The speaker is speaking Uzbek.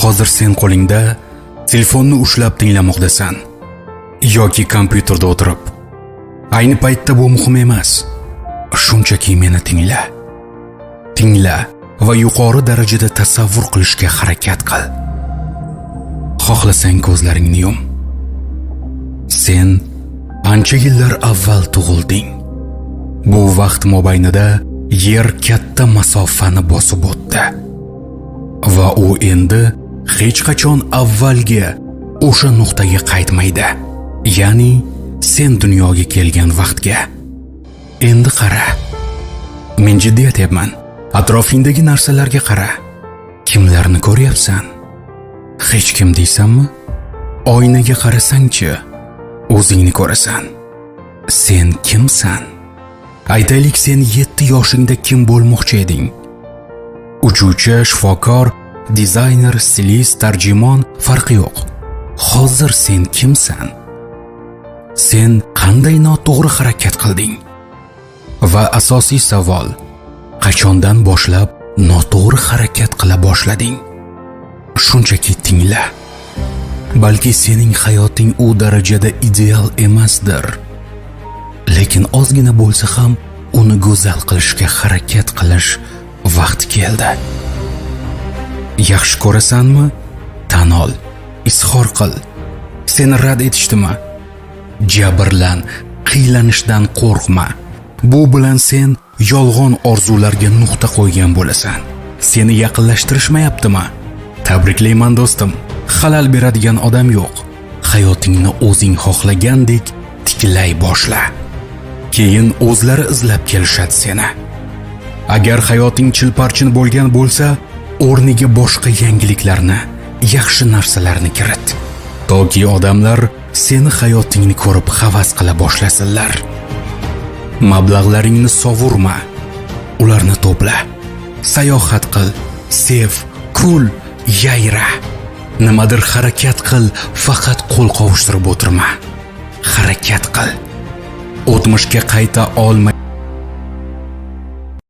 Hozir sen qo'lingda telefonni ushlab tinglamoqdasan yoki kompyuterda o'tirib. Ayni paytda bu muhim emas. Shunchaki meni tingla. Tingla va yuqori darajada tasavvur qilishga harakat qil. Xohlasang, ko'zlaringni yum. Sen ancha yillar avval tug'ilding. Bu vaqt mobaynida Yer katta masofani bosib o'tdi. Va u endi hech qachon avvalgi o'sha nuqtaga qaytmaydi. Ya'ni sen dunyoga kelgan vaqtga. Endi qara. Men jiddiy aytyapman. Atrofingdagi narsalarga qara. Kimlarni ko'ryapsan? Hech kim deysanmi? Oynaga qarasangchi, o'zingni ko'rasan. Sen kimsan? Aytaylik, sen 7 yoshingda kim bo'lmoqchi eding? Uchuvchi, shifokor, dizayner, stilist, tarjimon, farqi yo'q. Hozir sen kimsan? Sen qanday noto'g'ri harakat qilding? Va asosiy savol: qachondan boshlab noto'g'ri harakat qila boshlading? Shunchaki tingla. Balki sening hayoting u darajada ideal emasdir. Lekin ozgina bo'lsa ham uni go'zal qilishga harakat qilish vaqti keldi. Yaxshi ko'rasanmi? Tan ol, izhor qil. Seni rad etishdimi? Jabrlan, qiylanishdan qo'rqma. Bu bilan sen yolg'on orzularga nuqta qo'ygan bo'lasan. Seni yaqinlashtirishmayaptimi? Tabriklayman, do'stim. Xalal beradigan odam yo'q. Hayotingni o'zing xohlagandek tiklay boshla. Keyin o'zlari izlab kelishadi seni. Agar hayoting chilparchin bo'lgan bo'lsa, o'rniga boshqa yangiliklarni, yaxshi narsalarni kirit. Toki odamlar seni hayotingni ko'rib havas qila boshlasinlar. Mablag'laringni sovurma, ularni to'pla. Sayohat qil, sev, kul, yayra. Nimadir harakat qil, faqat qo'l qovushtirib o'tirma. Harakat qil. O'tmishga qayta olmay